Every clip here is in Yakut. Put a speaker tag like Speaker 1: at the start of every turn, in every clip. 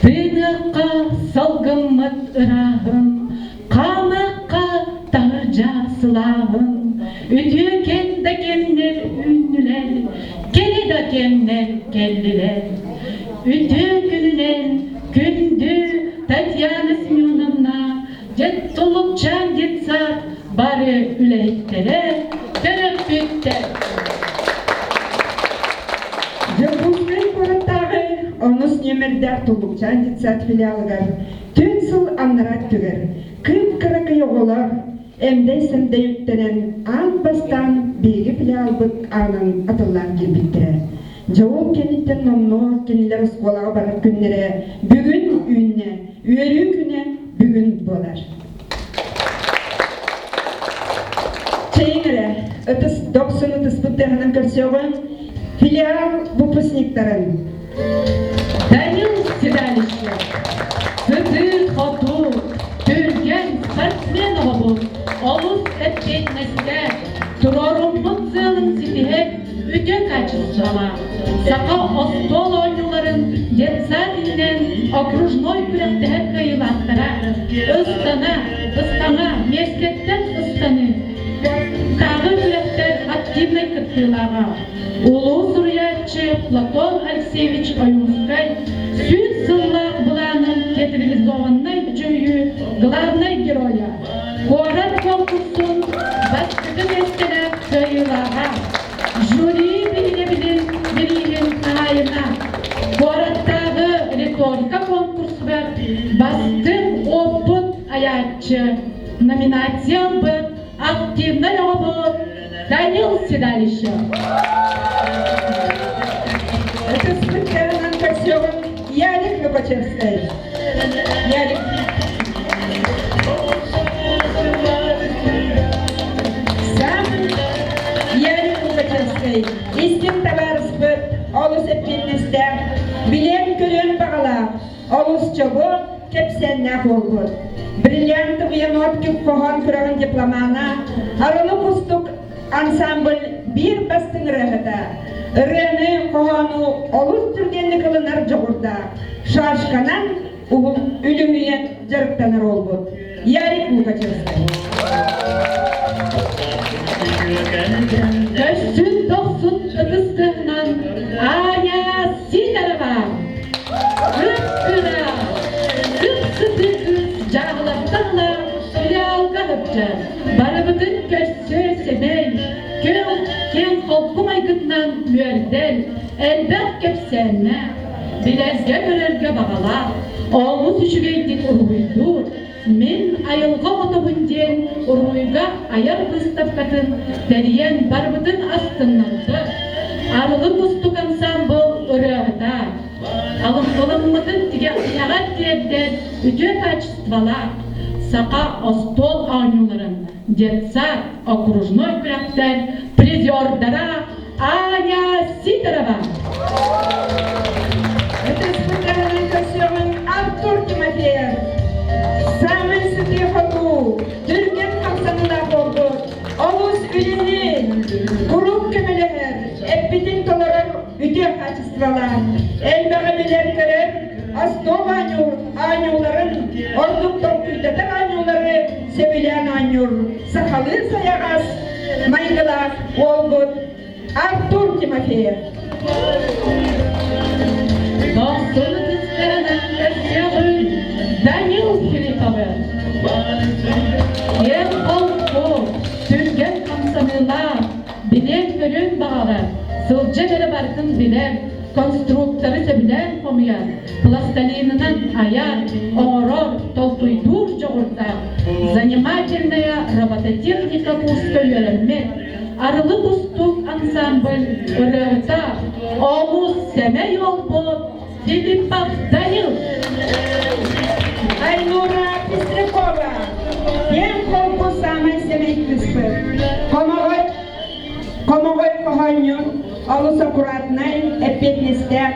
Speaker 1: Тыыныахха салгыммыт ырааһын, хаамыахха таһырдьа сылааһын, үтүөкэн да кэмнэр үүннүлэр, кэрэ да кэмнэр кэллилэр. Үтүө күнүнэн күндү Татьяна Семеновна Туллукчаан детсад бары үлэһиттэрэ, төрөппүттэр.
Speaker 2: Дьокуускай куораттааҕы онус нүөмэрдээх Туллукчаан детсад филиалыгар түөрт сыл аннараа өттүгэр кып-кыракый оҕолор эмдэй-сэмдэй үктэнэн аан бастаан биһиги филиалбыт аанын атыллаан киирбиттэрэ. Дьэ ол кэнниттэн номнуо кинилэр оскуолаҕа барар күннэрэ бүгүн үүннэ, үөрүү күнэ бүгүн буолар. Чэйиҥ эрэ, ытыс дохсун ытыспыт тыаһынан көрсүөҕүҥ филиал выпускниктарын.
Speaker 1: Данил Седалищев, сытыы-хотуу, түргэн спортсмен оҕобут, олус эппиэтинэстээх, туруоруммут сыалын ситиһэр үтүө качестволаах, саха остуол оонньууларын детсад иһинэн окружной күрэхтэһэр кыайыылаахтара, ыстана, ыстаҥа, миэстэттэн ыстаныы, тааҕы күрэхтэр активнай кыттыылааҕа, улуу суруйааччы Платон Алексеевич Ойуунскай 100 сыллаах былаанын театрализованнай дьүһүйүү главнай геройа. Куорат конкурсун бастакы миэстэлээх кыайыылааҕа, жюри биһирэбилин бирииһин хаһаайына, куораттааҕы риторика конкурсугар бастыҥ уоппут айааччы номинация ылбыт активнай оҕобут Данил Седалищев.
Speaker 2: Ытыспыт таһынан көрсүөҕүҥ Ярик Лукачевскай. Ярик. Сам Ярик Лукачевскай истиҥ табаарыспыт, олус эппиэтинэстээх, билиэн-көрүөн баҕалаах, олус чобуо, кэпсээннээх уолбут. Бриллиантовые нотки хоһоон күрэҕин дипломана, Арылы кустук ансамбль биир бастыҥ ырыаһыта, ырыаны, хоһоону олус түргэнник ылынар дьоҕурдаах, шашканан уһун үлүһүйэн дьарыктанар уолбут Ярик Лукачевскай.
Speaker 1: Көссүн дохсун ытыс тыаһынан Аня Сидорова Кып-кыра, кып-сытыы кыыс дьааһылаттан ыла филиалга ыпча, барыбытын көрсө сэмэй, көл киэҥ холку майгытынан үөрдэр, элбэх кэпсээннээх, билэргэ-көрөргө баҕалаах, олус үчүгэйдик уруһуйдуур, Мин айылҕа оҕотобун диэн уруһуйга айар выставкатын тэрийэн барыбытын астыннарда. Арылы кустук ансаамбыл ырыаһыта. Алыммытын тиһэҕэр тиэрдэр үтүө качестволаах саха остуол оонньууларын детсад окружной күрэхтэр призердара Аня Сидорова.
Speaker 2: Ытыспытынан көрсүөҕүҥ Артур Тимофеев. Саамай сытыы хотуу, түргэн хамсаныылаах буолбут, олус үлэһит, куруук көмөлөһөр, эппитин толорор үтүө хаачыстыбалаах, элбэҕи билэр-көрөр, остуол оонньууларын, ордук толкуйдатар оонньуулары сөбүлээн оонньуур сахалыы сайаҕас майгылаах уолбут Артур Тимофеев.
Speaker 1: Дохсун ытыстарынан көрсүөҕүн Данил Филипповы. Киэҥ холку, түргэн хамсаныылаах, билиэн-көрүөн баҕалар, сылдьан эрэ барытын билэр, конструкторы сөбүлээн хомуйар, пласталинынан айар, оҥорор, толкуйдуур дьоҕурдаах, занимательная робототехника курска үөрэммит, Арылы кустук ансамбль ырыаһыта олус сэмэй уолбут Филиппов Данил.
Speaker 2: Айнура Пестрякова, киэҥ холку саамай сэмэй кыыспыт. Хомоҕой, хомоҕой хоһоонньут, олус аккуратнай, эппиэтинэстээх,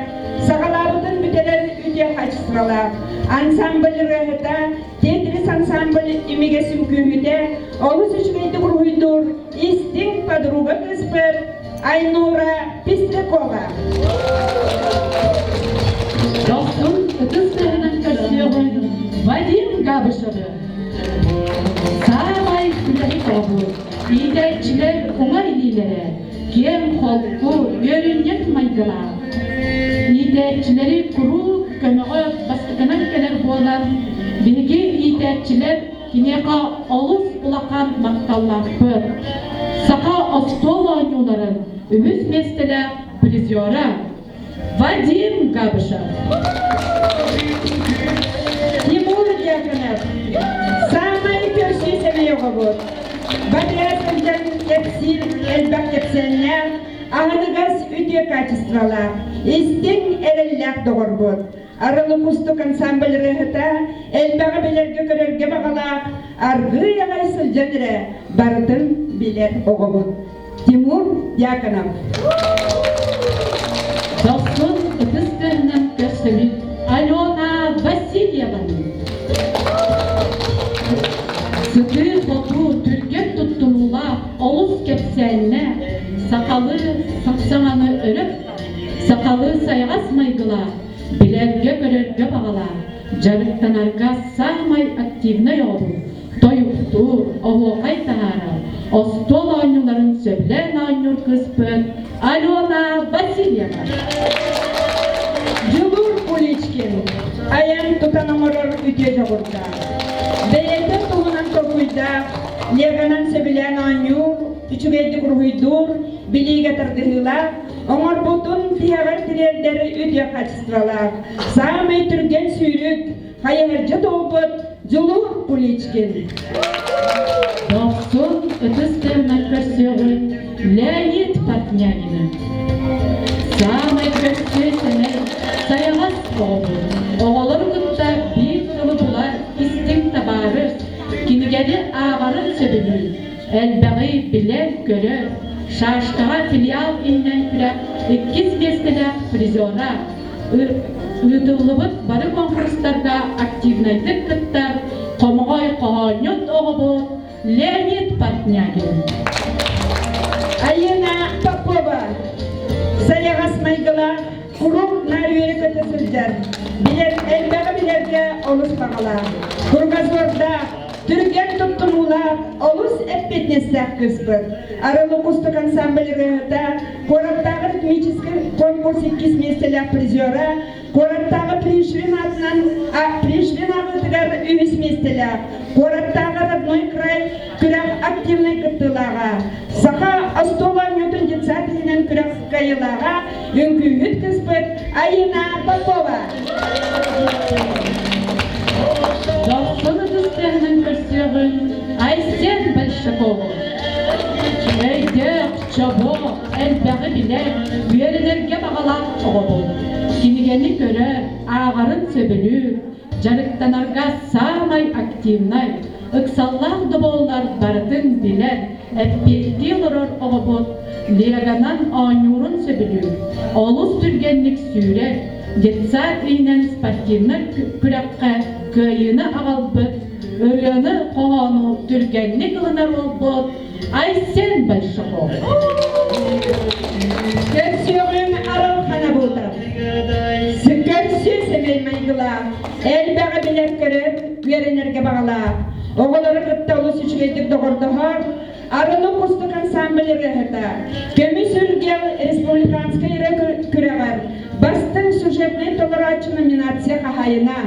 Speaker 2: саҕалаабытын бүтэрэр үтүө хаачыстыбалаах. Ансамбль ырыаһыта Тетрис ансамбль имигэс үҥкүүһүтэ олус үчүгэйдик уруһуйдуур истиҥ подруга кыыспыт Айнура Пестрякова.
Speaker 1: Дохсун ытыс тыаһынан көрсүөҕүн Вадим Габышевы. Саамай үлэһит оҕобут, иитээччилэр уҥа илиилэрэ, киэҥ холку, үөрүнньэк майгылаах. Иитээччилэри куруук көмөҕө бастакынан кэлэр буолан, биһиги иитээччилэр киниэхэ олус улахан махталлаахпыт. Саха остуол оонньууларын үһүс миэстэлээх призера Вадим Габышев.
Speaker 2: Тимур Дьяконов саамай көрсүү сэмэй оҕобут. Батыра сылдьан кэпсиир элбэх кэпсээннээх, аһыныгас үтүө качестволаах, истиҥ эрэллээх доҕорбут. Арылы кустук ансамбль ырыаһыта, элбэҕи билэргэ-көрөргө баҕалаах, аргыый аҕай сылдьан эрэ барытын билэр оҕобут. Тимур Дьяконов.
Speaker 1: Дохсун ытыс тыаһынан көрсөбүт Алена Васильеваны. Сытыы-хотуу, түргэн туттунуулаах, олус кэпсээннээх, сахалыы саҥаны өрө сахалыы сайаҕас майгылаах, билэргэ-көрөргө баҕалаах, дьарыктанарга саамай активнай оҕобут, тойуктуур, оһуохай таһаарар, остуол оонньууларын сөбүлээн оонньуур кыыспыт Алена Васильева.
Speaker 2: Дьулуур Куличкин айан тутан оҥорор үтүө дьоҕурдаах. Бэйэтэ туһунан толкуйдаах. толкуйдаах, леганан сөбүлээн оонньуур, үчүгэйдик уруһуйдуур, билиигэ тардыһыылаах, оҥорбутун тиһэҕэр тириэрдэр үтүө хаачыстыбалаах, саамай түргэн сүүрүк, хайыһардьа туолбут Дьулуур Куличкин.
Speaker 1: Дохсун ытыс тыаһынан көрсүөҕүн Леонид Портнягина. Саамай көрсүө сэмэй, сайаҕас оҕобут. Оҕолору кытта биир тылы булар истиҥ табаарыс, кинигэни ааҕарын сөбүлүүр, элбэҕи билэр-көрөр, шашкаҕа филиал иһинэн күрэх иккис миэстэлээх призера, Ыытыллыбыт бары конкурстарга активнайдык кыттар хомоҕой хоһоонньут оҕобут Леонид Портнягин.
Speaker 2: Айына Попова сайаҕас майгылаах, куруук наар үөрэ-көтө сылдьар, билэр элбэҕи билэргэ олус баҕалаах, кругозордаах, Түргэн туттунуулаах, олус эппиэтинэстээх кыыспыт. Арылы Кустук ансамбль ырыаһыта, куораттааҕы ритмическэй конкурс иккис миэстэлээх призера, куораттааҕы Пришвин аатынан Пришвин ааҕыытыгар үһүс миэстэлээх, куораттааҕы Родной край күрэх активнай кыттыылааҕа, саха остуол оонньуутун детсад иһинэн күрэх кыайыылааҕа, үҥкүүһүт кыыспыт Айына Попова.
Speaker 1: Дохсун ытыстыаһынан көрсүөҕүн Айсен Большакову. Өйдөөх, чобо, элбэҕи билэр, үөрэнэргэ баҕалаах оҕобут. Кинигэни көрөр, ааҕарын сөбүлүүр, дьарыктанарга саамай активнай, ыксаллаах да буоллар барытын билэр, эппиэттии олорор оҕобут Леганан оонньуурун сөбүлүүр, олус түргэнник сүүрэр, детсад иһинэн спортивнай күрэххэ кыайыыны аҕалбыт, ырыаны, хоһоону түргэнник ылынар уолбут Айсен Большаков.
Speaker 2: Көрсүөҕүҥ аралхана буолар. Көрсүө сэмэй майгылаах, элбэҕи билэр-көрөр, үөрэнэргэ баҕалаах. Оҕолору кытта олус үчүгэйдик доҕордоһор, Арыны Кустук ансамбль ырыаһыта, Көмүс үргэл республиканскай ырыа күрэҕэр бастыҥ сюжетнай толорооччу номинация хаһаайына,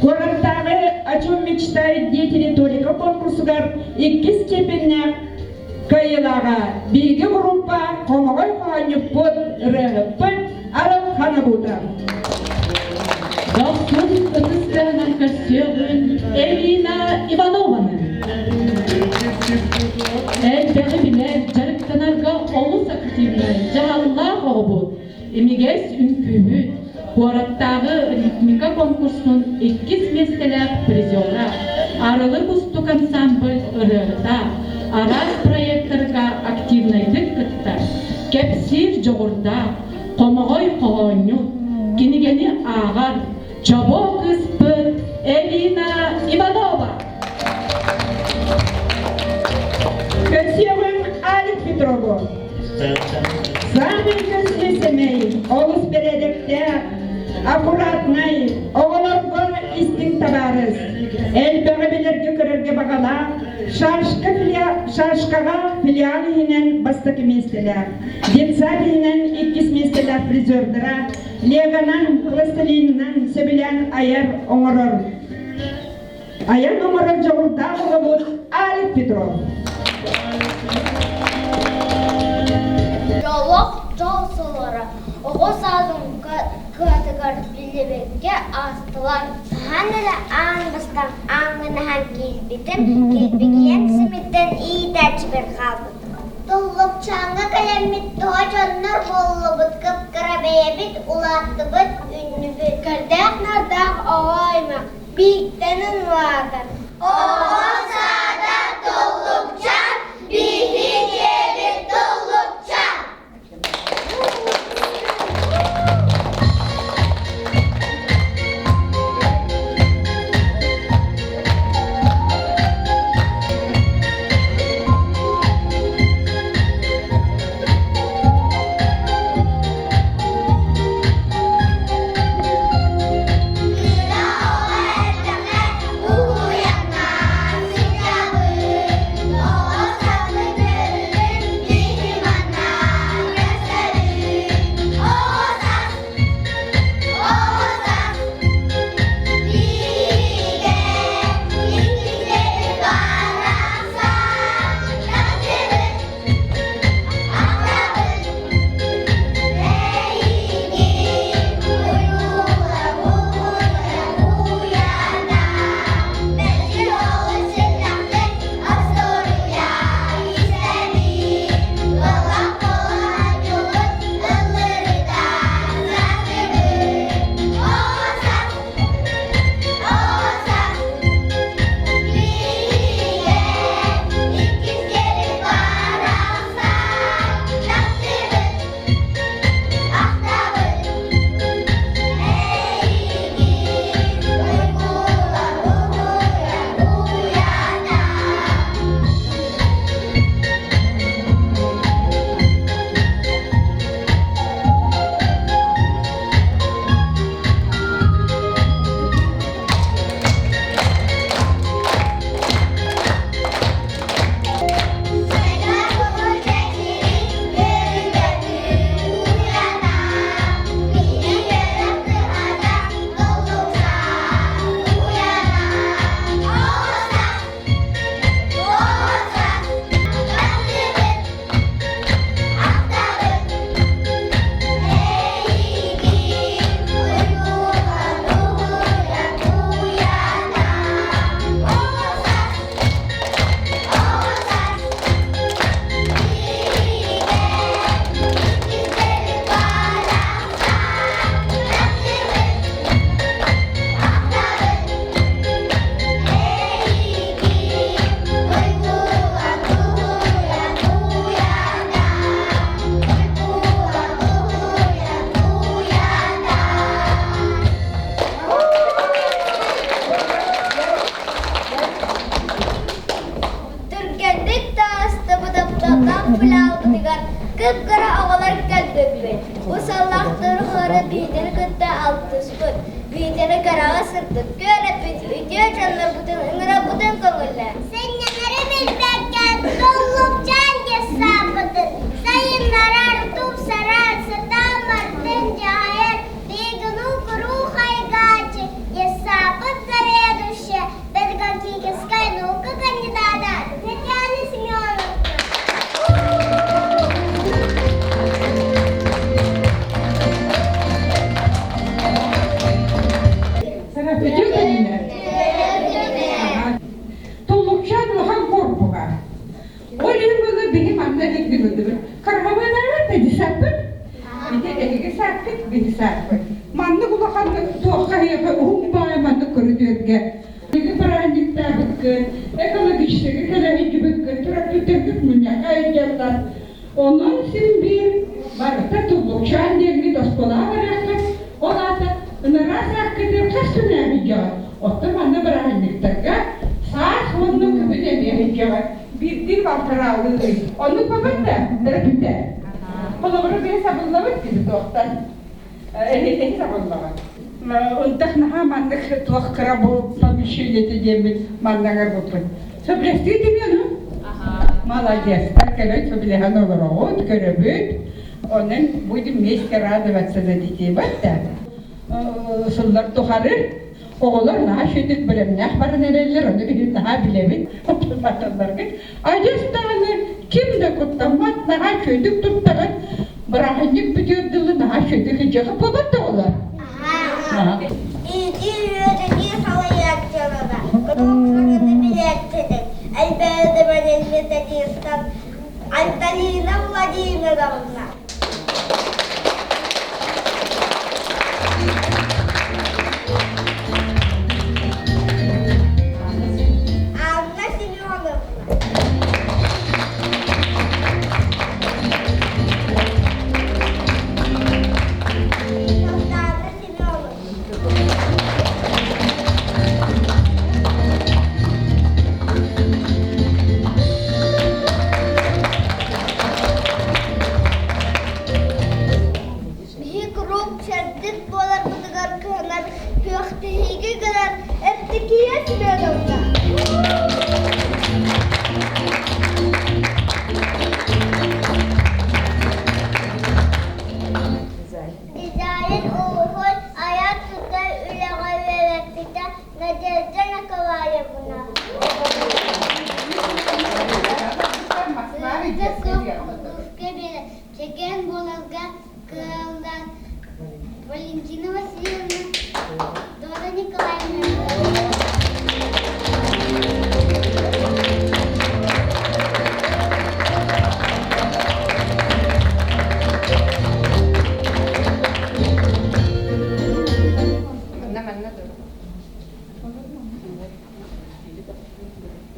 Speaker 2: куораттааҕы «О чем мечтают дети» риторика конкурсугар иккис степеннээх кыайыылааҕа биһиги группа хомоҕой хоһоонньуппут, ырыаһыппыт Арыл Ханабута.
Speaker 1: Дохсун ытыс тыаһынан көрсүөҕүн Элина Иванованы. Элбэҕи билэр, дьарыктанарга олус активнай, дьаһаллаах оҕобут. Имигэс үҥкүүһүт, куораттааҕы ритмика конкурсун иккис миэстэлээх призера, Арылы Кустук ансамбль ырыаһыта, араас проектарга активнайдык кыттар, кэпсиир дьоҕурдаах, хомоҕой хоһоонньут, кинигэни ааҕар, чобо кыыспыт Элина Иванова.
Speaker 2: Көрсүөҕүҥ Алик Петрову. Саамай көрсүө сэмэй, олус бэрээдэктээх, аккуратнай, оҕолорго истиҥ табаарыс, элбэҕи билэргэ-көрөргө баҕалаах, шашка шашкаҕа филиал иһинэн бастакы миэстэлээх, детсад иһинэн иккис миэстэлээх призердара Леганан, пластилинынан сөбүлээн айар оҥорор Айан оҥорор дьоҕурдаах оҕобут Алик Петров.
Speaker 3: Дьоллоох дьол сыллара оҕо саадын кыатыгар биллибэккэ аастылар. Хаһан эрэ аан бастаан ааҥынаһан киирбитим, кирбигийэн симиттэн иитээччибэр хаалбытым. Туллукчааҥҥа кэлэммит тоҕо дьоннор буоллубут, кып-кыра бэйэбит улааттыбыт, үүннүбүт. Көрдөөх-нардаах оҕо аймах бииктэн улаатар. Оҕо саада туллукчаан, биһи дьиэбит туллукчаан. Кыра оҕо эрдэҕинэ уһуйаҥҥа. Кып-кыра оҕолор кэлбиппит. Бу сыллаах туругуру биһигини кытта алтыспыт, биһигини кыраҕа сырдык күөрэппит үтүө дьоннорбутун ыҥырабытын көҥүллээ. Сынньанары билбэккэ туллукчаан дьассааппытын сайыннарар, тупсарар, сатаан бартын дьаһайар биһигини куруук хайгааччы дьассааппыт заведующая педагогическай наука кандидата Татьяна Семеновна.
Speaker 4: Үтүө күнүнэн. Туллукчаан улахан корпуга. Ол иһин буолла биһи манна дигдибытыбыт. Каргабыналар да десаппыт. Ити эһиги сааккыт, биһи саакпыт. Маннык улахан туохха эһиэхэ уһун баай маннык көрүдүөргэ Биһиги бырааһынньыктаабыккыт, экологическай кэлэһийдибиккит, төрөппүттэргит мунньахха ыйдьаллар. Онон син биир барыта туллукчаан диэҥҥит оскуолаҕа барыаххыт, ол аата ынараа сааккытыгар хас күнээһийдьэҕит? Оттон манна бырааһынньыктарга саас уонна күһүн эмиэ ыйдьаҕыт. Биирдии балтараалыы ый. Оннук буолбат да, төрөппүттэр. Холобура, биһи сабыллабыт кини туохтан. Эһиги сабыллаҕыт. Ынтах наһаа маннык туох кыра бу помещениете диэммит маннаҥар буппут. Сөбүлэстии димиэну? Молодецтар кэлэн сөбүлэһэн олороҕут, көрөбүт. Онон будем вместе радоваться за детей. Вот да. Сыллар тухары оҕолор наһаа үчүгдүк бэлэмнээх баран эрэллэр, ону биһиги наһаа билэбит. Баталларгыт. Адьас даҕаны ким да куттаммат, наһаа үчүгэйдик туттаҕыт, бырааһынньык бүтүөр дылы наһаа үчүгэйдик илдьэҕит буолбат да оҕолор?
Speaker 3: Иитии үөрэтии салайааччылара, кутуруктарыны билээччилэр, элбээдэмэнин методистар Антонина Владимировна. Анна Семеновна. Салтана Семеновна. Биһи куруук чэбдик буоларбытыгар кыһанар күөхтүһүүгэ гынан Евдокия Семеновна. Дизайн уһун айар-тутар үлэҕэ үөрэппитэ Надежда Николаевна. Улууска чэгиэн буоларга кыаллар Валентина Васильевна, Дора Николаевна.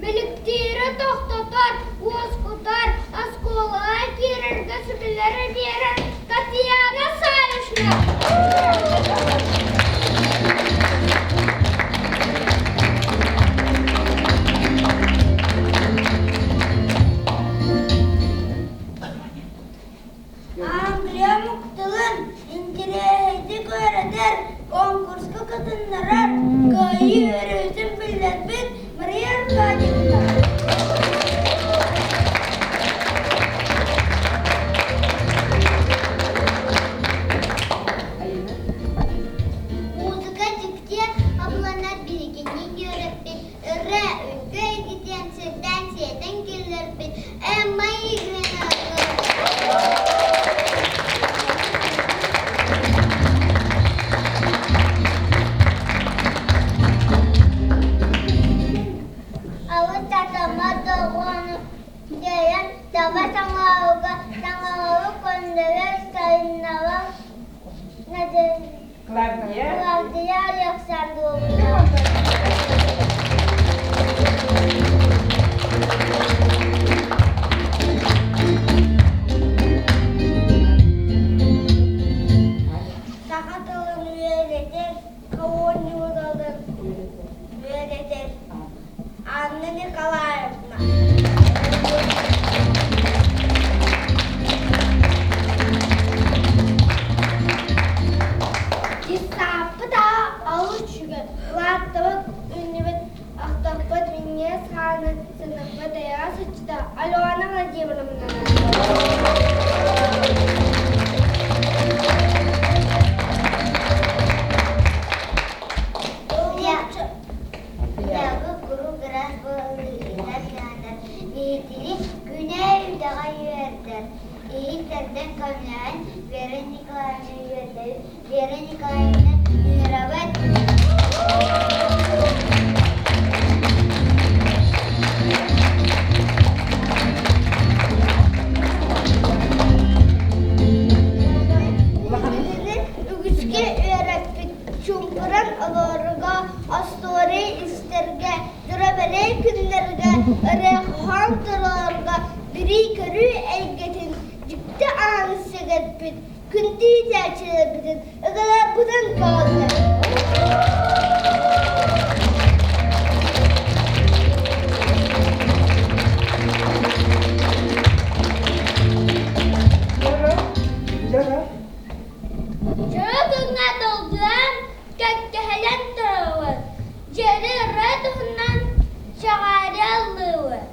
Speaker 3: Мөлүктүүрү тохтотор, уоскутар, оскуолаҕа киирэргэ сүбэлэри биэрэр Татьяна Савишна. Англия муктылын интириэһэйдик үөрэтэр, конкурска кытыннарар, кыайыы үөрүүтүн биллэрбит Мария Аркадьевна. Музыка дьикти абыланар биһигини үөрэппит, ырыа, үҥкүү эйгитин сирдээн сиэтэн киллэрбит Эмма Игоревна. Алыс татама доҕону дьайан таба саҥарарга саҥарары көннөрөр сайыннарар
Speaker 4: Клавдия.
Speaker 3: Клавдия Александровна. Саха тылын үөрэтэр, оонньууларын үөрэтэр Анна Николаевна. үөрдэн көмөлөһөн Вера Николаевна үөрдэбит. Вера Николаевна ыҥырабыт. Үгүскэ үөрэппит чуумпуран олорорго, остуоруйа истэргэ, дьоро-бэлиэ күннэргэ ырыа-хоһоон толорорго билии-көрүү эйгэтин дьикти ааны сэгэрпит, күндү иитээччилэрбитин ыгаларбытын көҕүллэр. Дьоро күҥҥэ долгуйан, кэккэһэлэн турабыт, дьиэни ырыа туһунан чаҕаарыйа ыллыыбыт.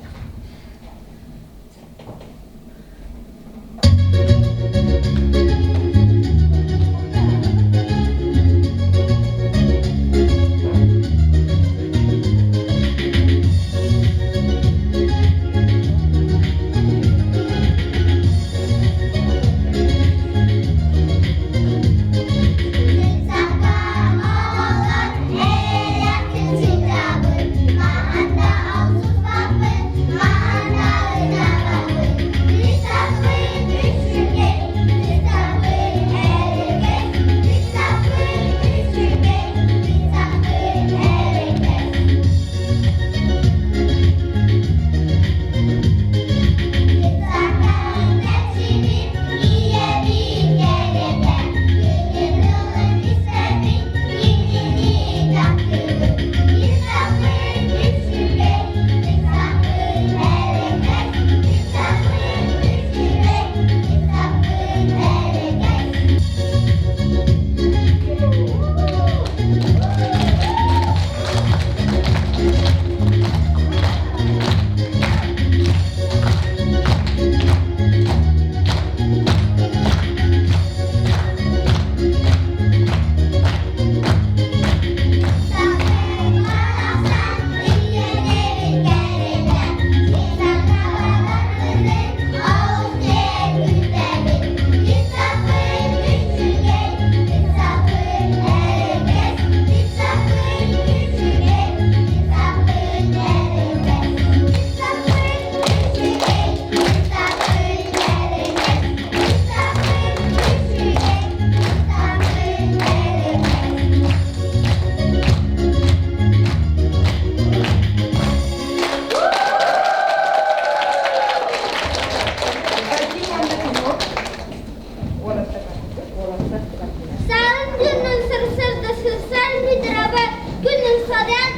Speaker 3: Сарын күнүн сырсырда сырсар бүтүрабы күнүн садан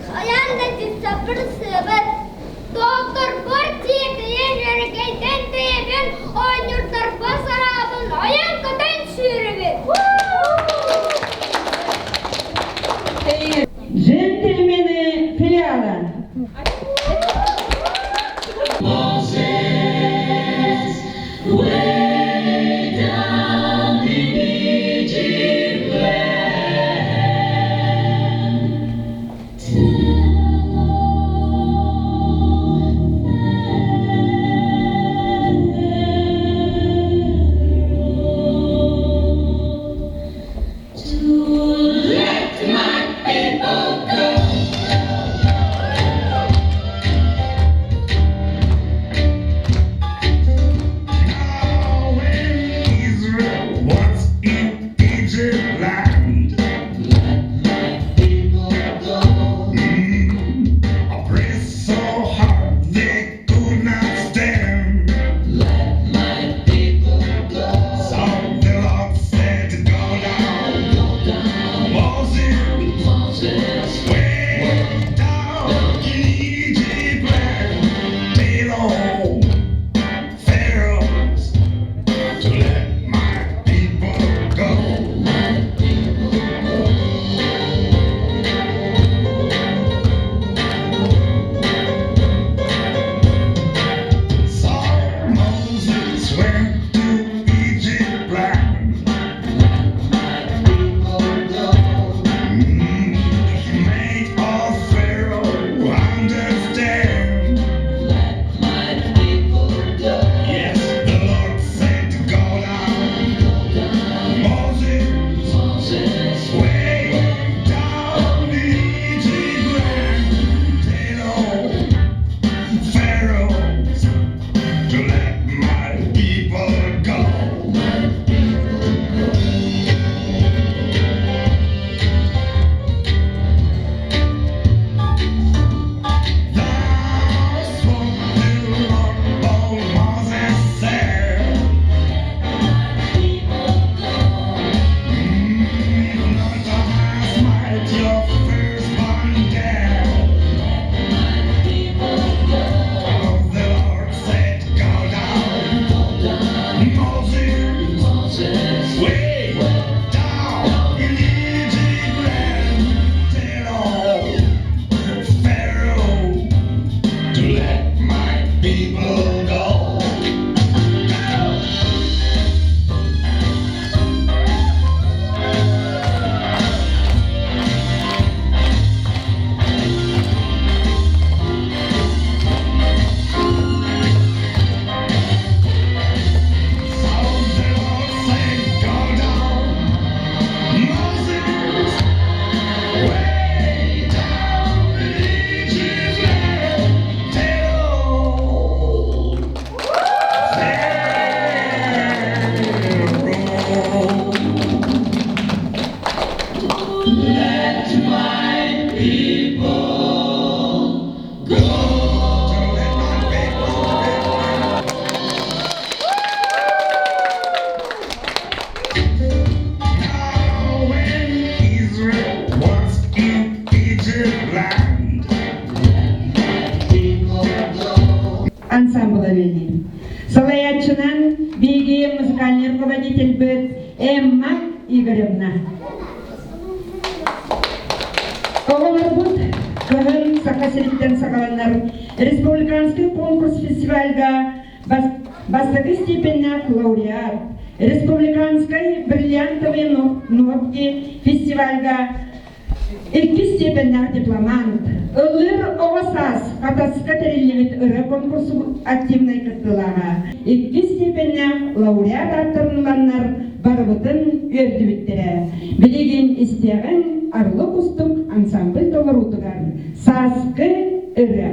Speaker 3: хайан да тиссапыр сыабыт. Доҕотторбор тиэтэйэн өрөкөйдөн тэйэбин, оонньуурдарба сараабын ойон көтөн сүүрэбин.
Speaker 2: Джентльмены филиала.
Speaker 5: people go. To let my people Now when Israel was in Egypt land, people go.
Speaker 2: Ансамбла үлэлиир. Салайааччынан биһиги музыкальный руководительбыт Эмма Игоревна. Оҕолорбут кыһын Саха сириттэн саҕаланар республиканский конкурс фестивальга бастакы степеннээх лауреат, республиканскай бриллиантовые нотки фестивальга Иккис степеннээх дипломант, ыллыыр оҕо саас Хатаска тэриллибит ырыа конкурсу активнай кыттыылааҕа, иккис степеннээх лауреат ааттарылланнар барыбытын үөрдүбүттэрэ. Билигин истиэҕиҥ Арлы Кустук ансамбль толоруутугар Сааскы ырыа.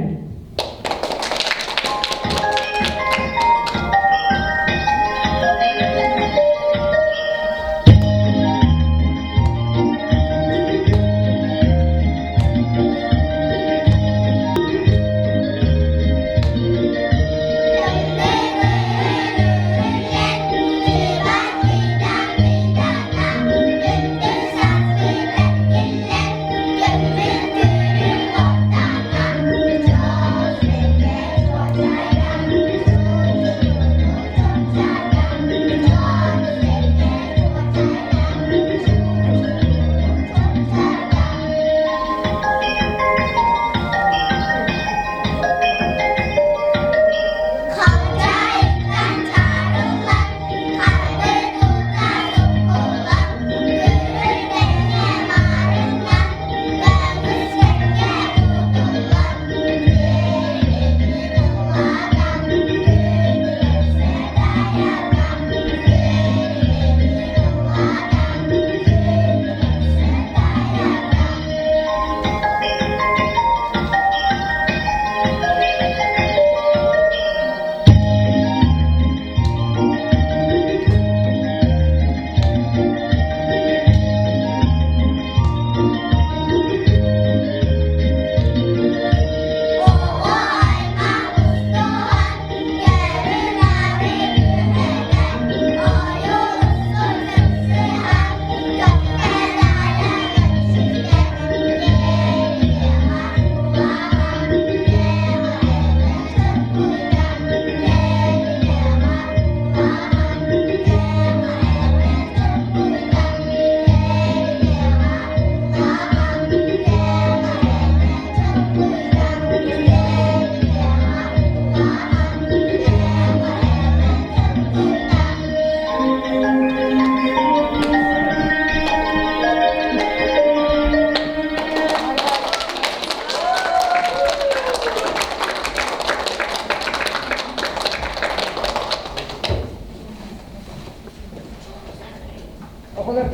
Speaker 2: Оҕолор,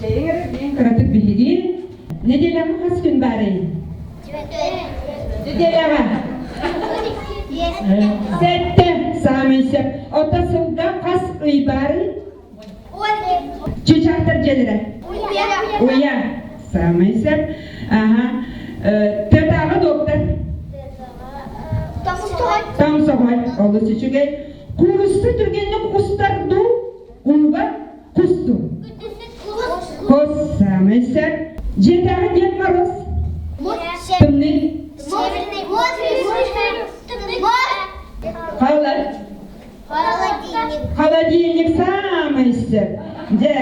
Speaker 2: чэйиҥ эрэ диэн кыратык биһиги неделяҕа хас күн баарый? Неделяҕа? Сэттэ саамай сөп. Оттон сылга хас ый баарый? Чычаахтар дьиэлэрэ. Уйа. Саамай сөп. Аха. Тыатааҕы доктор. Тоҥсоҕой. Олус үчүгэй. Куурусса түргэнник устар дуу? Ууга кусту. Кус саамай сөп. Дьиэтээҕи Дед Мороз. Тымныы. Халат. Холодильник саамай сөп. Дьэ,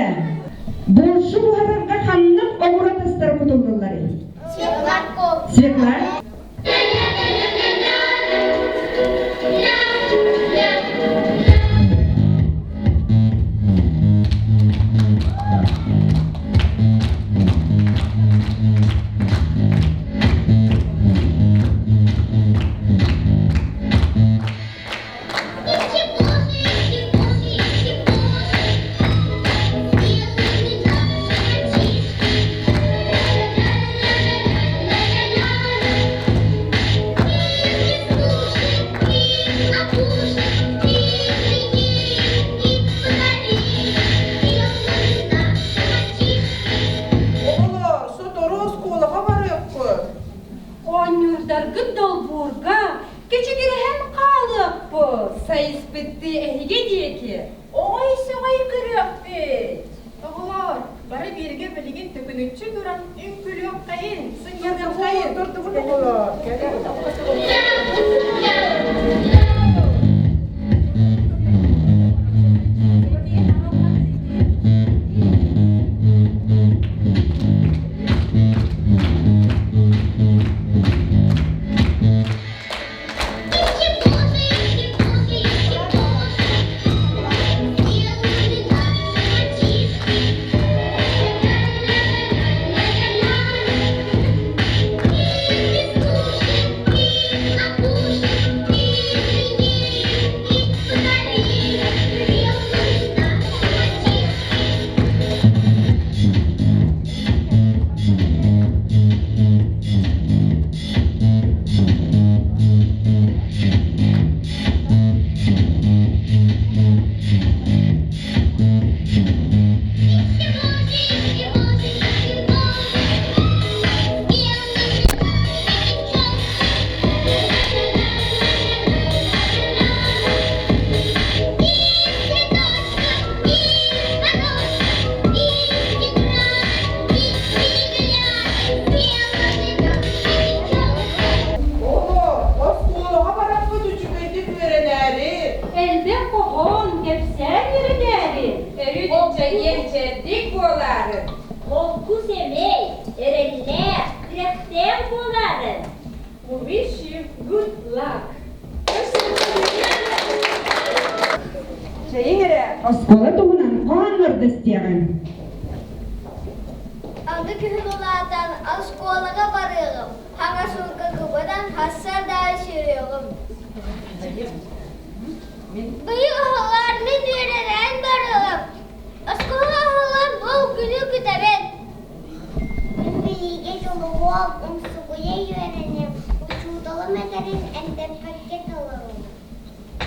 Speaker 2: борщу буһарарга ханнык оҕуруот астара кутуллалларый? Свекла.
Speaker 6: Оонньуурдаргыт долбуурга кэчигирэһэн хаалыахпыт.
Speaker 7: Сайыспыттыы эһиги диэки
Speaker 6: Оҕой-сөҕөй көрүөхпүт.
Speaker 7: Оҕолоор, бары бииргэ билигин төкүнүччү туран үҥкүлүөххэйин, сынньаныаххайын.
Speaker 2: Турдубут оҕолоор, кэлин.
Speaker 8: Оҕо, оскуолаҕа бараппыт үчүгэйдик үөрэнээри.
Speaker 6: Элбэх хоһоон, кэпсээн үөрэтээри.
Speaker 7: Өрүт чэгиэн-чэбдик буолаары.
Speaker 3: Холку сэмэй, эрэллээх, тирэхтээх буолаары.
Speaker 7: We wish you good luck.
Speaker 2: Чэйиҥ эрэ, оскуола туһунан хоһооннорду истиэҕиҥ.
Speaker 3: Аны күһүн улаатан оскуолаҕа барыаҕым, хаҥас ууга кыбынан хассардаан сүүрүөҕүм. Быйыл оһолоор мин үөрэнэн барыаҕым. Оскуола оһолон бу күнү күтэбин. Мин билиигэ дьулуһуом, умсугуйа үөрэниэм, учууталым этэрин эндэппэккэ толоруом.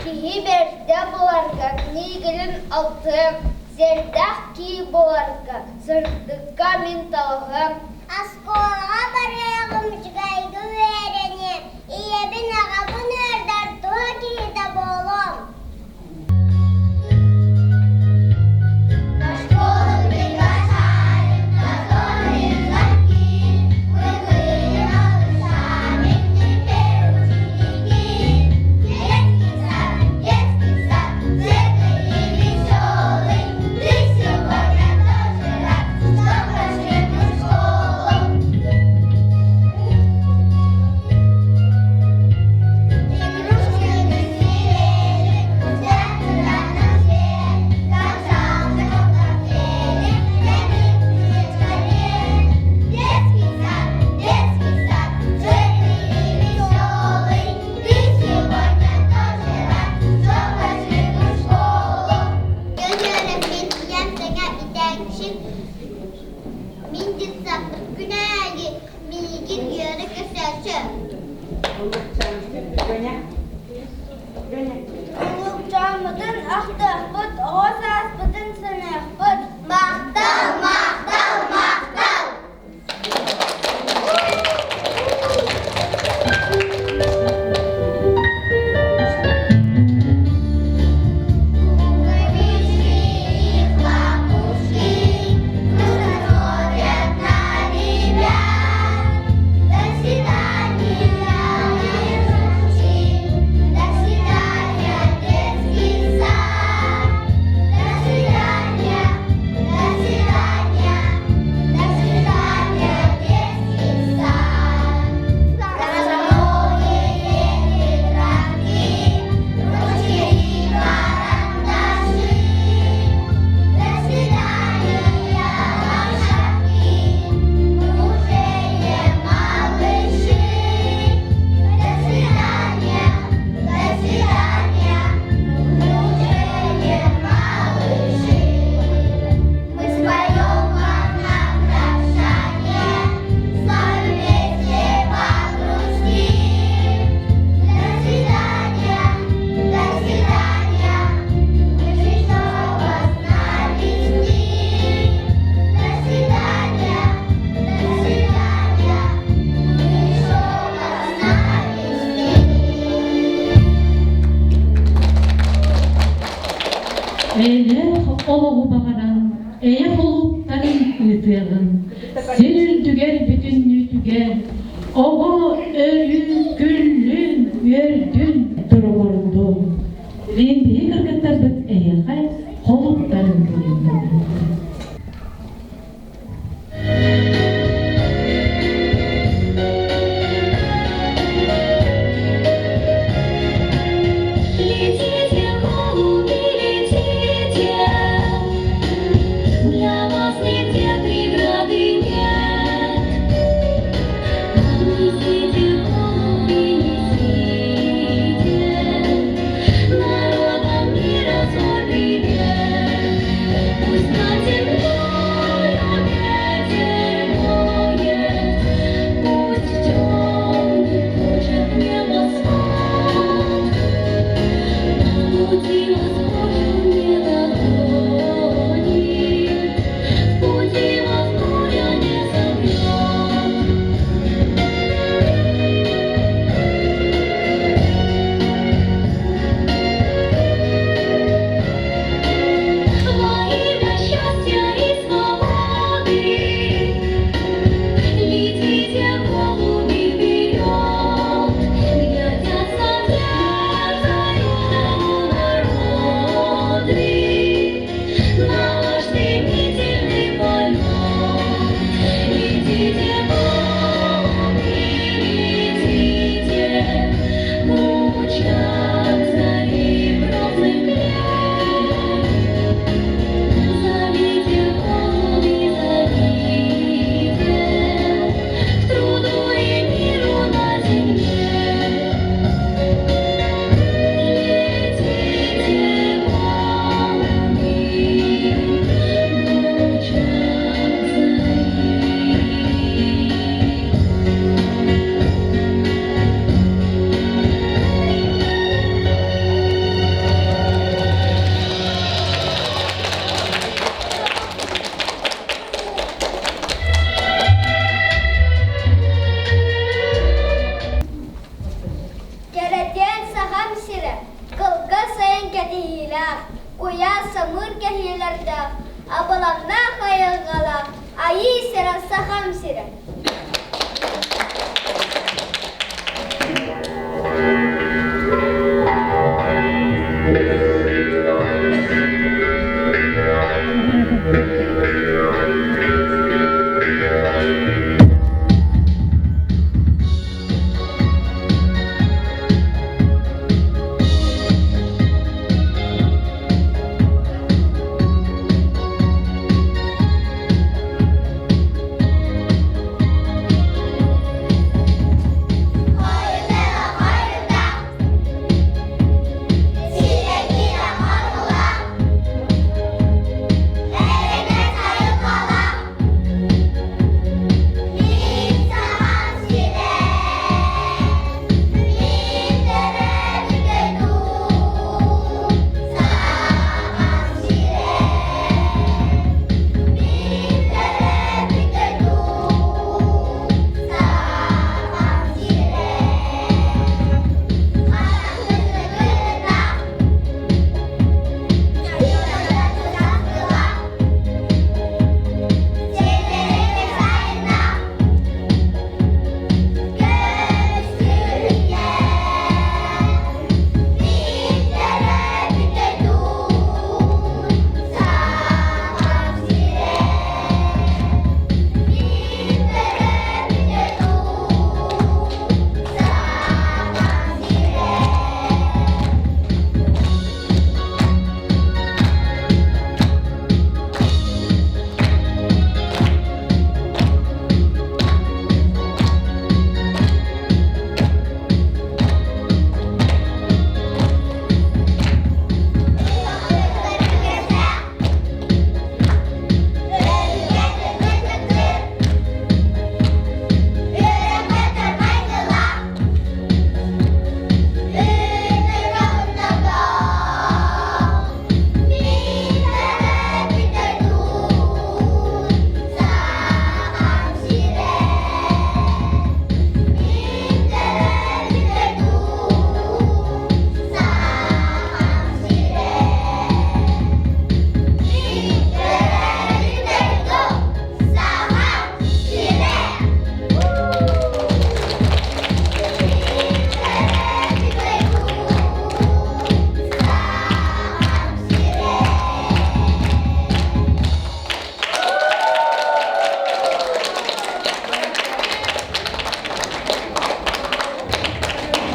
Speaker 3: Киһи бэрдэ буоларга книгэлин алтыам, сиэрдээх кии буоларга сырдыкка мин талаһыам. Оскуолаҕа барыаҕым, үчүгэйгэ үөрэниэм, ийэбин аҕабын үөрдэр туһа киһитэ буолуом. Школу приглашали, которые легки, Мы были малышами, теперь ученики. Детский сад, детский сад, светлый и веселый, Ты сегодня тоже рад, что пошли мы в школу. Игрушки веселее, сердце на свет, Как жалко, что портфеле для них нет скорее. Детский сад, детский сад, светлый и веселый, Ты сегодня тоже рад, что пошли мы в школу. Үөрэммит ийэм тэҥэ итэҥшин, мин детсадпыт күнээги миигин үөрэ көрсөөччү. Улукчааммытын ахтыахпыт, оҕо сааспытын саныахпыт. Махтал, махтал, махтал! Пуговички и хлопушки грустно смотрят на ребят. До свидания, игрушки, до свидания, детский сад. До
Speaker 1: олоҕу баҕаран, эйэ холууптарын ыытыаҕын, сир үрдүгэр бүтүннүүтүгэр оҕо өрүү күллүн, үөрдүн, туругурдун. Билигин биһи кыргыттарбыт эйиэхэ холууптарын көрүннүлэр.
Speaker 9: Летите, голуби, летите, Для вас нигде преграды нет.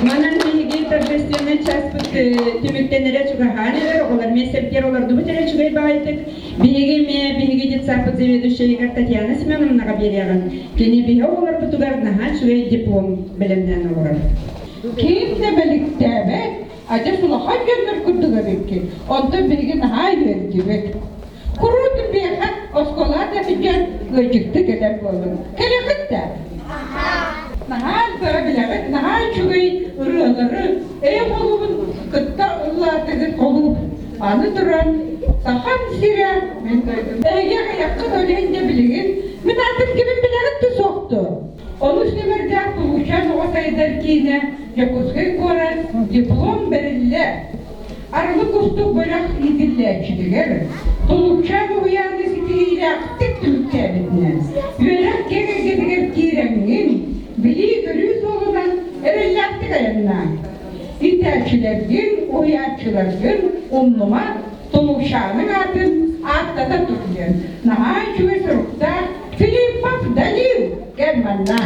Speaker 2: Манан биһиги торжественнай чааспыт түмүктэнэрэ чугаһаан эрэр, оҕолор эмиэ сэргиэр олордубут эрэ үчүгэй баҕайытык. Биһиги эмиэ биһиги детсадпыт заведующайыгар Татьяна Семеновнаҕа биэриэҕин. Кини биһи оҕолорбутугар наһаа үчүгэй диплом бэлэмнээн олорор.
Speaker 4: Ким да мэликтээбэт, адьас улахан дьоннор курдук эбиккин. Онтон биһиги наһаа үөрдүбүт. Куруутун биһиэхэ оскуолаҕа да сылдьан ыалдьытты кэлэр буоллум. Кэлэҕит да? Наһаа элбэҕи билэҕит, наһаа үчүгэй ырыалары, эйэ холуубун кытта ыллаатыгыт холууп. Аны туран, Сахам сирэ мин дойдум. Эһиги аҕыйаххыт ол иһин дьэ билигин мин аатым кимин билэҕит да суохту. Олус нүмэрдээх Тулуучаан оҕо сайдар киинэ Дьокуускай куорат диплом бэриллэ. Арылы кустук бөлөх иитиллээччитигэр Тулупчаан уһуйааны ситиһиилээхтик түмүктээбитинэн, үөрэх киэҥ эйгэтигэр киирэҥҥин, билии-көрүү суолунан эрэллээхтик айаннаа. Иитээччилэргин, уһуйааччыларгын умнума, Тулупчааныҥ аатын ааттата тур диэн наһаа үчүгэй суруктаах Филиппов Данил кэл манна.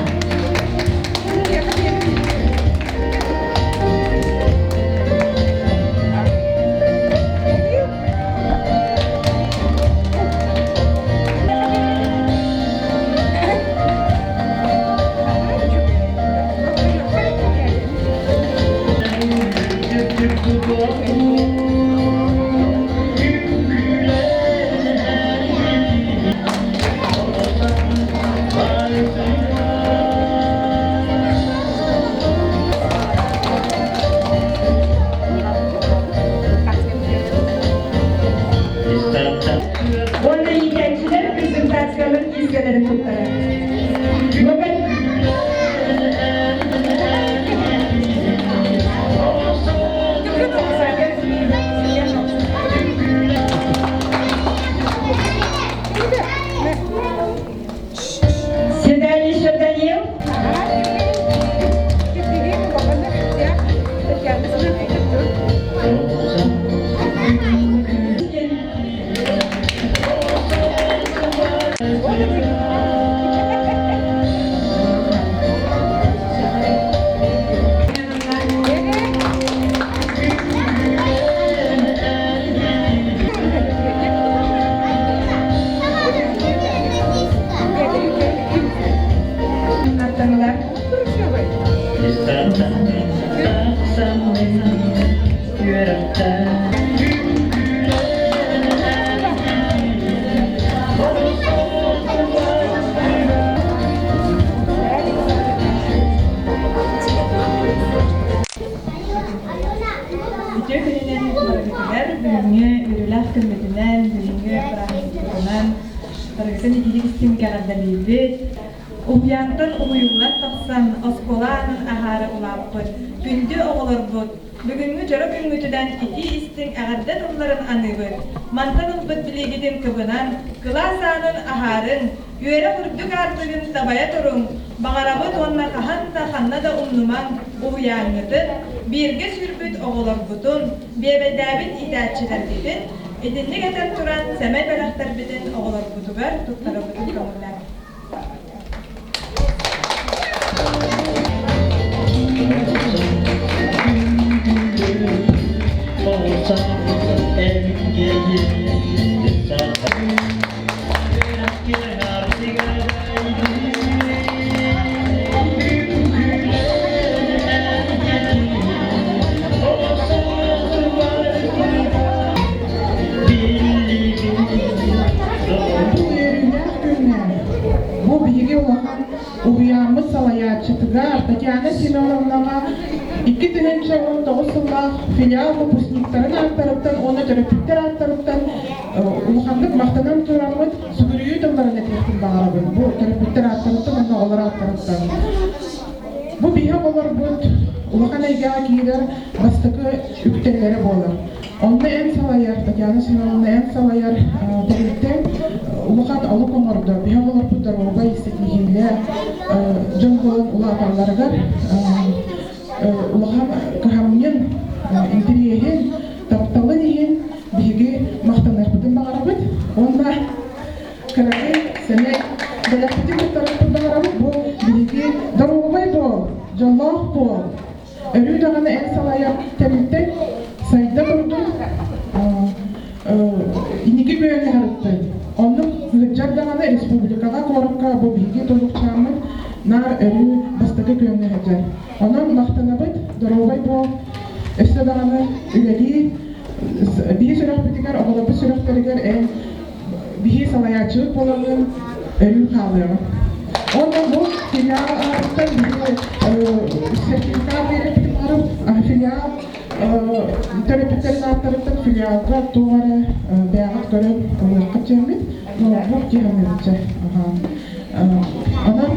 Speaker 2: Уонна иитээччилэр презентацияларын киискэлэрин туттарар. Седалище Данил. Аттаҥылар.
Speaker 10: Үтүө күнүнэн барыгытыгар бүгүҥҥү үөрүүлээх күммүтүнэн, бүгүҥҥү бырааһынньыкпытынан барыгытын итиитик истиҥ эҕэрдэлиибит. Уһуйаантан уһуйуллан тахсан оскуола аанын аһаары улааппыт күндү оҕолорбут бүгүҥҥү дьоро күҥҥүтүнэн итии-истиҥ эҕэрдэ тылларын аныыбыт. Мантан ылбыт билиигитин кыбынан, кылаас аанын аһаарыҥ, үөрэх үрдүк аартыгын табайа туруҥ, баҕарабыт уонна хаһан да ханна да умнумаҥ уһуйааҥҥытын, бииргэ сүүрбүт оҕолоргутун, биэбэйдээбит иитээччилэргитин итинник этэн туран сэмэй бэлэхтэрбитин оҕолорбутугар туттарабытын көҥүллээҥ.
Speaker 8: Бу үөрүүлээх күҥҥэ бу биһиги улахан уһуйааммыт салайааччытыгар Татьяна Семеновнаҕа 2019 сыллаах филиал выпускниктарын ааттарыттан уонна төрөппүттэр ааттарыттан улаханнык махтанан тураммыт сүгүрүйүү тылларын этиэхпин баҕарабын. Бу төрөппүттэр ааттарыттан уонна оҕолор ааттарыттан. Бу биһи оҕолорбут улахан эйгэҕэ киирэр бастакы үктэллэрэ буолар. Онно эн салайар, Татьяна Семеновна эн салайар тэрилтэ улахан олук оҥордо. Биһи оҕолорбут доруобай, ситиһиилээх дьон буолан улааталларыгар улахан кыһамньын, интэриэһин, тапталын иһин биһиги махтаныахпытын баҕарабыт. Уонна кыракый сэмэй бэлэхпитин туттарыахпытын баҕарабыт. Бу биһиги доруобай буол, дьоллоох буол. Өрүү даҕаны эн салайар тэрилтэ сайда турдун, инники күөҥҥэ сырыттын. Оннук сылдьар даҕаны республикаҕа, куоракка бу биһиги тулукчааммыт наар өрүү бастакы күөҥҥэ сылдьар. Онон махтанабыт, доруобай буол, өссө даҕаны үлэлии, биһи сүрэхпитигэр, оҕолорбут сүрэхтэригэр эн биһи салайааччыбыт буоламмын өрүү хаалыаҕым. Онон бу филиал аатыттан биһи сертификат биэрэппитин баҕарабыт. Филиал төрөппүттэрин ааттарыттан филиалга туох эрэ бэйэҕит көрөн ылыаххыт диэммит, ноутбук дии саныыбыт. Онон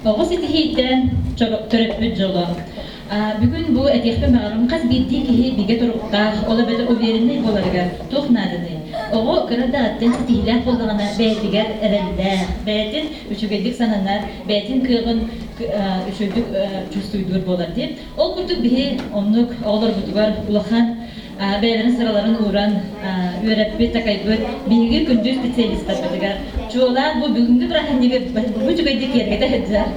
Speaker 1: Оҕо ситиһиитэ төрөппүт дьоло. Бүгүн бу этиэхпин баҕарабын хас биирдии киһи бигэ туруктаах, ол эбэтэр увереннай буоларыгар туох нааданый? Оҕо кыра да аттан ситиһиилээх буоллаҕына бэйэтигэр эрэллээх, бэйэтин үчүгэйдик сананар, бэйэтин кыаҕын үчүгэйдик чувствуйдуур буолар дии. Ол курдук биһи оннук оҕолорбутугар улахан бэйэлэрин сыраларын ууран үөрэппит, такайбыт биһиги күндү специалистарбытыгар чуолаан бу бүгүҥҥү бырааһынньыгы бу үчүгэйдик киэргэтэ сылдьар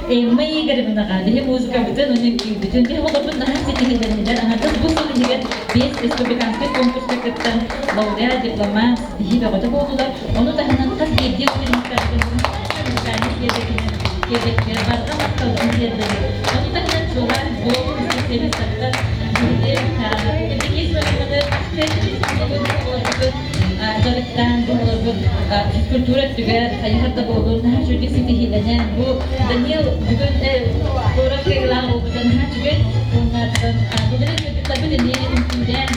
Speaker 1: Эмма Игоревнаҕа биһи музыкабытын уонна үҥкүүбүтүн биһи оҕолорбут наһаа ситиһиилэннилэр. Аҥардас бу сыл иһигэр биэс республиканскай конкурска кыттан лауреат, дипломант ситиһии бөҕөтө буоллулар. Ону таһынан хас биирдии учениктарбын музыкальнай киэргэтинэн киэргэттилэр, барҕа махталбын тиэрдэбин. Ону таһынан чуолаан бу специалистартан биһиги Евдокия Семеновнаны дьарыктаан бу олорбут физкультура өттүгэр хайыһар да буоллун наһаа үчүгэйдик ситиһиилэнэн бу Данил бүгүн куорат кыайыылаах буолбута наһаа үчүгэй уонна бүгүн кыргыттарбыт эмиэ үҥкүүлээн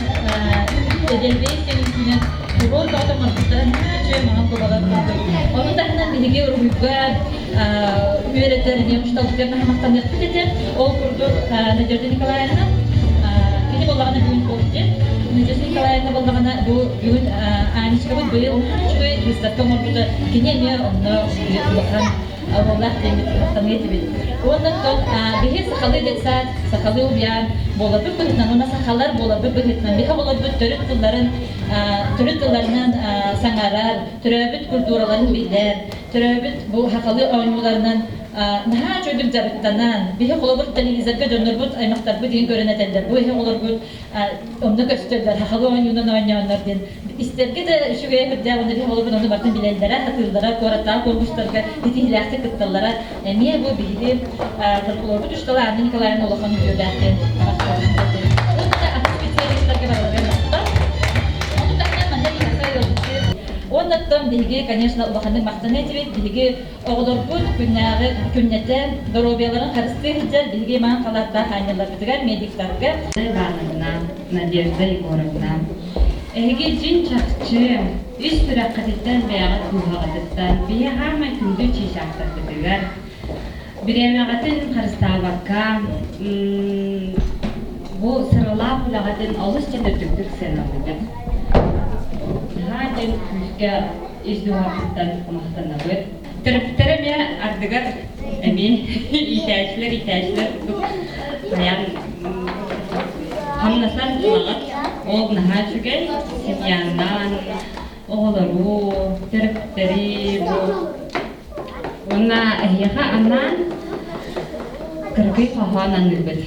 Speaker 1: эдэрбэйс диэн үҥкүүнэн курорт бөҕөтө оҥорбуттара наһаа үчүгэй маҥан кубалар курдук. Ону таһынан биһиги уруһуйга үөрэтэр эмиэ учууталбытыгар наһаа махтаныахпыт этэ. Ол курдук Надежда Николаевна кини буоллаҕына бүгүн полте Надежда Николаевна буоллаҕына бу бүгүн Анечкабыт быйыл наһаа үчүгэй выставка оҥорбута. Кини эмиэ онно улахан оруоллаах диэммит махтаныа этибит. Уонна оттон биһи сахалыы детсад, сахалыы уһуйаан буоларбыт быһыытынан уонна сахалар буоларбыт быһыытынан биһи оҕолорбут төрүт тылларын төрүт тылларынан саҥарар, төрөөбүт культураларын билэр, төрөөбүт бу сахалыы оонньууларынан наһаа үчүгэйдик дьарыктанан, биһи холобур телевизорга дьоннорбут, аймахтарбыт иһин көрөн этэллэр, бу иһи оҕолорбут онно көстөллөр, сахалыы оонньуунан оонньооннор диэн истэргэ да үчүгэйэ сүрдээх уонна биһи оҕолорбут ону барытын билэллэрэ, сатыыллара, куораттааҕы конкурстарга ситиһиилээхтик кытталлара эмиэ бу биһиги фольклорбут учуутала Анна Николаевна улахан үтүөлээх диэн махталын Уонна атын специалистарга барыларыгар махтал. Ону таһынан манна биһиэхэ ыалдьыттыыр. Уонна оттон биһиги, конечно, улаханнык махтана этибит. Биһиги оҕолорбут күннээҕи күннэтэ доруобуйаларын харыстыы сылдьар биһиги маан халааттаах аанньалларбытыгар, медиктарга.
Speaker 11: Ивановна, Надежда Егоровна, эһиги дьиҥ-чахчы ис сүрэххититтэн бэйэҕит дууһаҕытыттан биһи хаамай күндү чыычаахтарбытыгар бириэмэҕитин харыстаабакка бу сыралаах үлэҕитин олус диэн үрдүктүк сыаналыыбыт. Наһаа диэн күүскэ ис дууһабыттан махтанабыт. Төрөппүттэрэ эмиэ ардыгар эмиэ иитээччилэр иитээччилэр курдук хайаан хамнасан ылаҕыт. Ол наһаа үчүгэй. Семьянан, оҕолору, төрөппүттэри бу уонна эһиэхэ анаан кыракый хоһоон аныыбыт.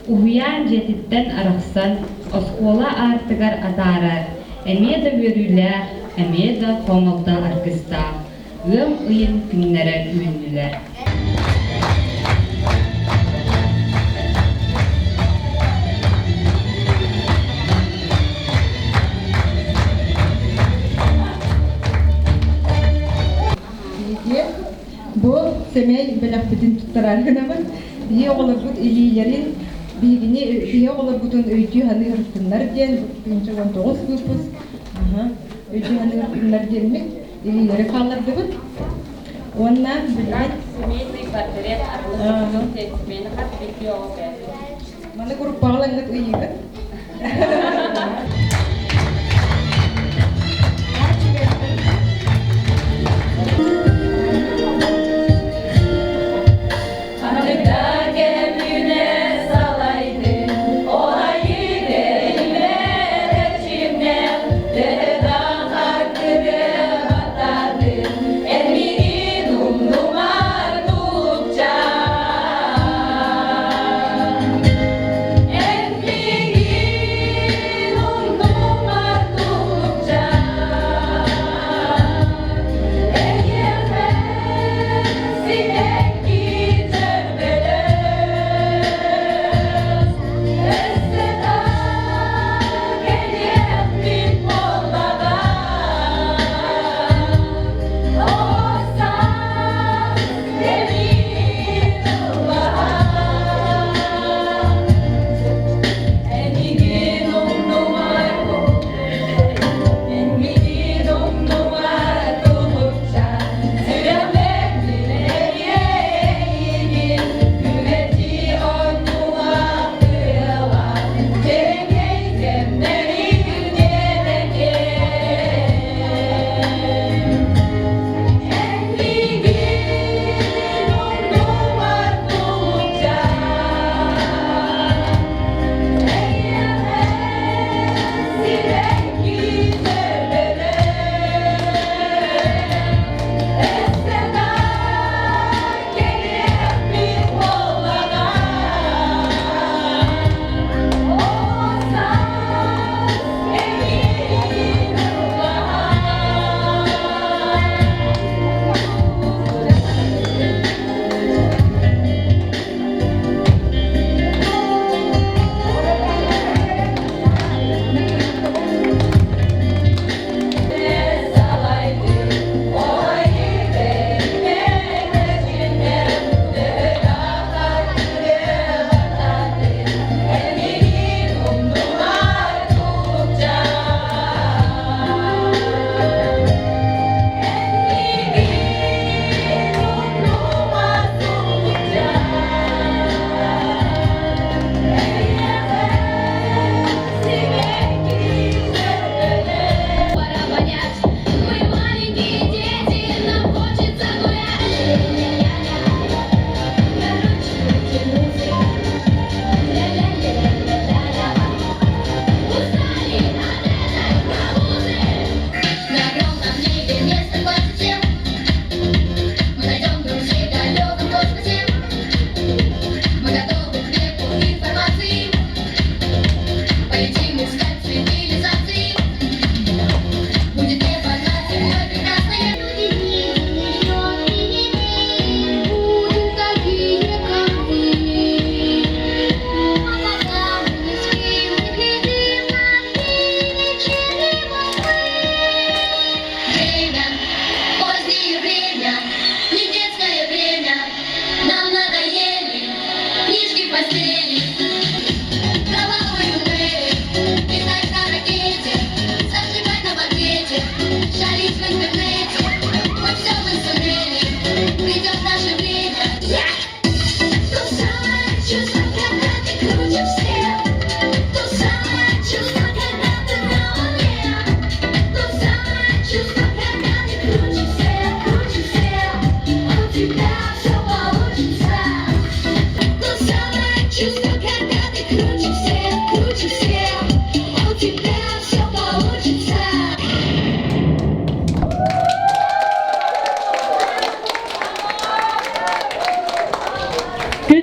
Speaker 11: Уһуйаан дьиэтиттэн арахсан, оскуола аартыгар атаарар, эмиэ да үөрүүлээх, эмиэ да хомолто аргыстаах ыам ыйын күннэрэ үүннүлэр.
Speaker 10: Бу сэмэй бэлэхпитин туттарар гынабын. Биһи оҕолорбут илиилэрин, биһигини биһи оҕолорбутун өйдүү-саныы сырыттыннар диэн 19 выпуск өйдүү-саныы сырыттыннар диэммит илиилэри хааллардыбыт. Уонна билигин
Speaker 7: Семейный портрет
Speaker 10: Маны группаҕа ылаҥҥыт ыйыыгыт.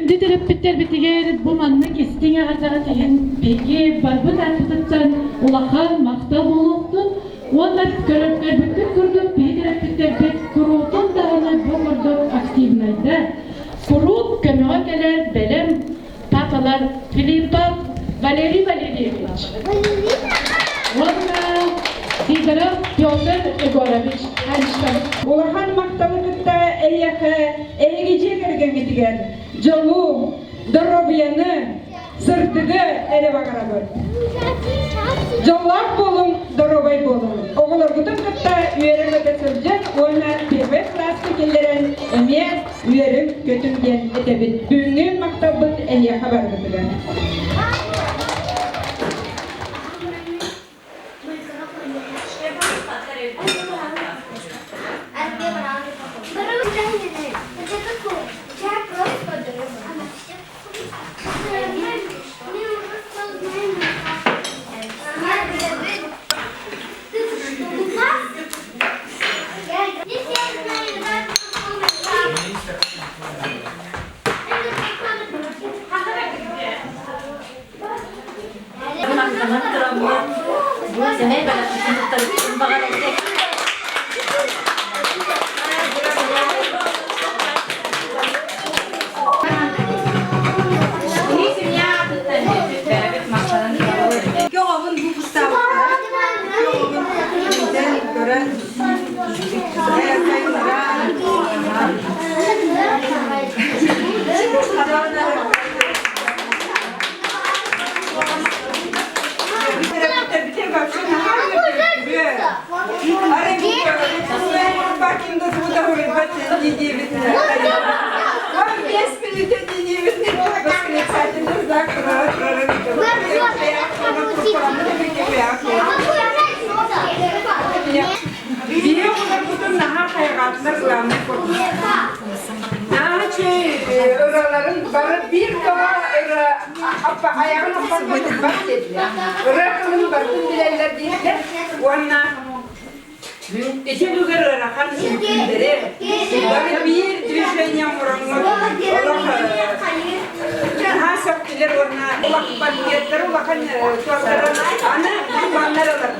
Speaker 12: Күндү төрөппүттэрбитигэр бу маннык истиҥ эҕэрдэҕит иһин биһиги барбыт ааппытыттан улахан махтал буолуохтун уонна көрбүккүт курдук биһи төрөппүттэрбит куруутун даҕаны бу курдук активнайдар, куруук көмөҕө кэлэр бэлэм папалар Филиппов Валерий Валерьевич уонна Сидоров Петр Егорович Анечка.
Speaker 2: Улахан махталы кытта эйиэхэ эһиги дьиэ кэргэҥҥитигэр дьолу, доруобуйаны, сырдыгы эрэ баҕарабыт. Дьоллоох буолуҥ, доруобай буолуҥ. Оҕолоргутун кытта үөрэ-көтө сылдьан уонна первый кылааска киллэрэн эмиэ үөрүҥ-көтүҥ диэн этэбит. Бүгүҥҥү махталбыт эһиэхэ барбытыгар.
Speaker 1: Махтанан тураммын, бу сэмэй бэлэхпитин туттарыахпын баҕарабын.
Speaker 10: Оҕобун бу кустаабыттара. Оҕобун билэн, көрөн,
Speaker 2: Биһиги оҕолорбутун наһаа хайҕаатылар главный курдук. Наһаа үчүгэй ыраларын бары биир тоҕо ыра айаҕын аппарбат диэтилэр. Ырыа тылын барытын билэллэр диэтилэр уонна ити үлүгэр ыарахан үҥкүүлэри бары биир движение оҥороҥҥут олох наһаа сөптүлэр уонна улахан банкеттары улахан туохтарын аны маннар ылар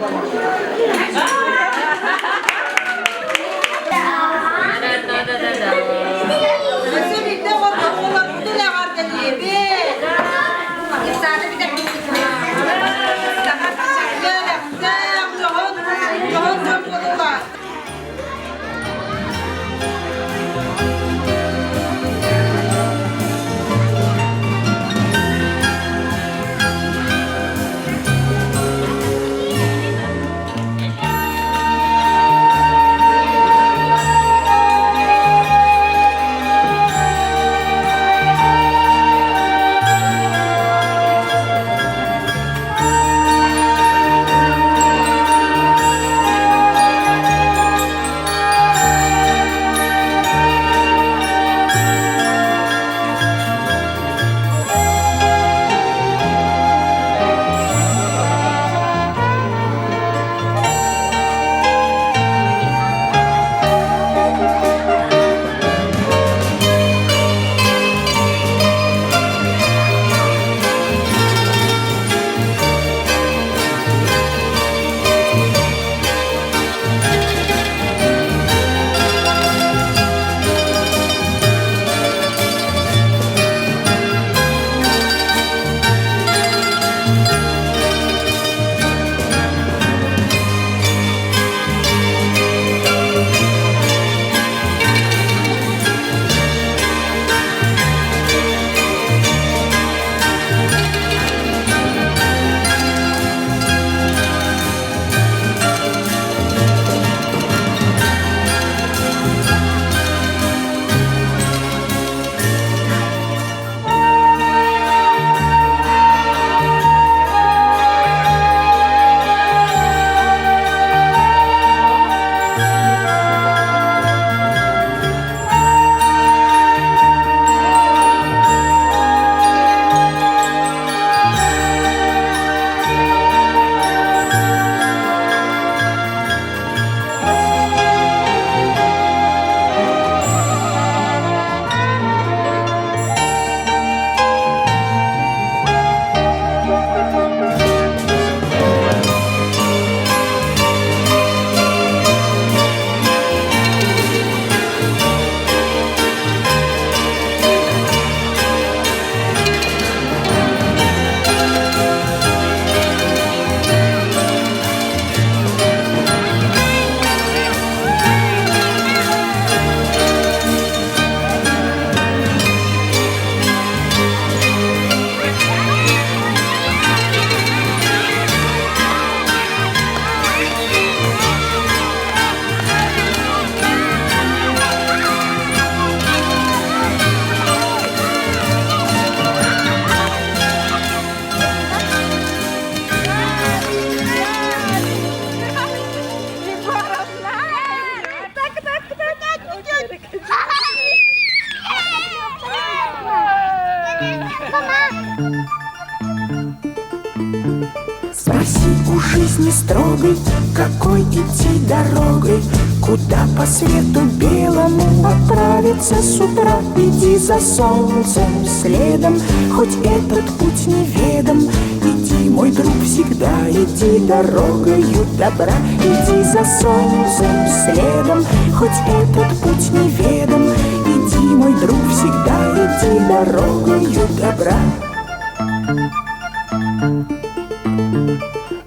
Speaker 13: строгой, Какой идти дорогой, Куда по свету белому Отправиться с утра. Иди за солнцем следом, Хоть этот путь неведом. Иди, мой друг, всегда иди дорогою добра. Иди за солнцем следом, Хоть этот путь неведом. Иди, мой друг, всегда иди дорогою добра.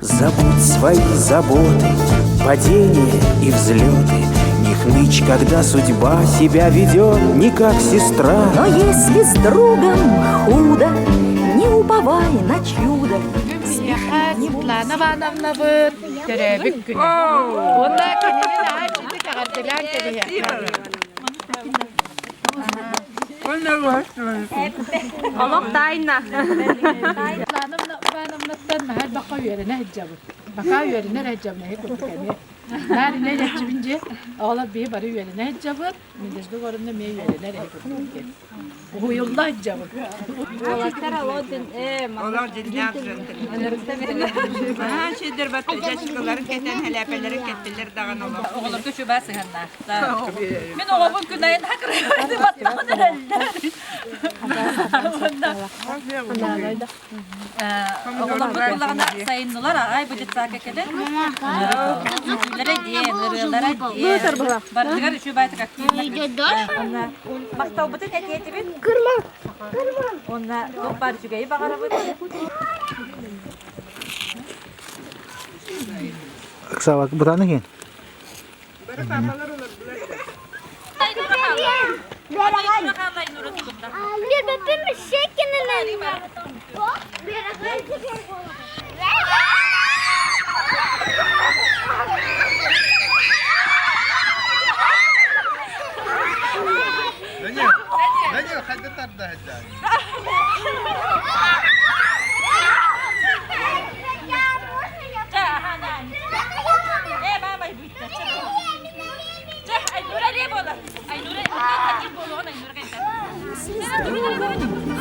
Speaker 13: Забудь свои заботы, падения и взлеты. Не хнычь, когда судьба себя ведет не как сестра.
Speaker 14: Но если с другом худо, не уповай на чудо.
Speaker 15: Светлана Ивановнабыт төрөөбүт күнэ. Уонна кинини наһаа үчүгэй эҕэрдэлээн кэбиһиэххэ.
Speaker 7: Олох тайна.
Speaker 15: Светлана Ивановнаттан наһаа элбэххэ үөрэнэ сылдьабыт. Бакаа үөрэнэр сылдьабын эһи курдук эмиэ. Наар инэ илэччибин дьиэ. Оҕолор биһи бары үөрэнэ сылдьабыт. Надежда Егоровна эмиэ үөрэнэр эһи курдук диэн. Уһуйулла сылдьабыт.
Speaker 7: Уолаттар алодин э
Speaker 4: Дьачкаларын кэтэн, хэлээпэлэрин кэттилэр даҕаны олох.
Speaker 1: Оҕолорго чуба сыһаннаахтар. Мин оҕобун күн айын хакырыйбын баттаҕын эрэллэр. Оҕолорбут буллаҕына сайыннылар аҕай бу детсадка кэлэн үҥкүүлэрэ диэн, ырыалара диэн барытыгар үчүгэй активно махталбытын этиэтибит. Уонна туох баар үчүгэйи баҕарабыт.
Speaker 16: Оксана, бытааны кин?
Speaker 4: Бары папалар олордулар.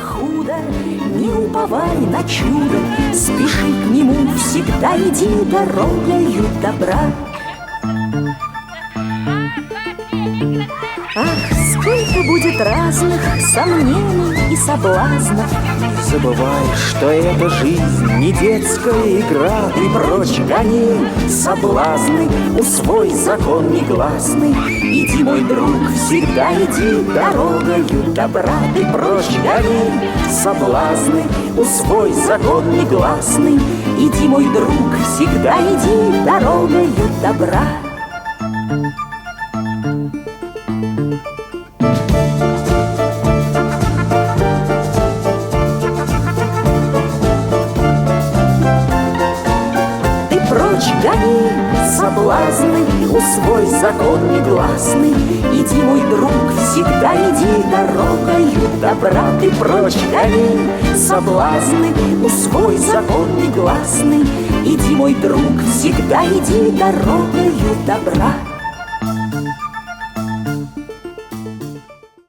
Speaker 14: Худо, не уповай на чудо, Спеши к нему, всегда иди дорогою добра. Ах, сколько будет разных сомнений и соблазнов.
Speaker 13: Не забывай, что эта жизнь не детская игра. Ты прочь гони соблазны, усвой закон негласный. Иди, мой друг, всегда иди дорогою добра. Ты прочь гони соблазны, усвой закон негласный. Иди, мой друг, всегда иди дорогою добра. Ты прочь гони соблазны, усвой закон негласный. Иди, мой друг, всегда иди дорогою добра. Ты прочь гони соблазны, усвой закон негласный. Иди, мой друг, всегда иди дорогою добра.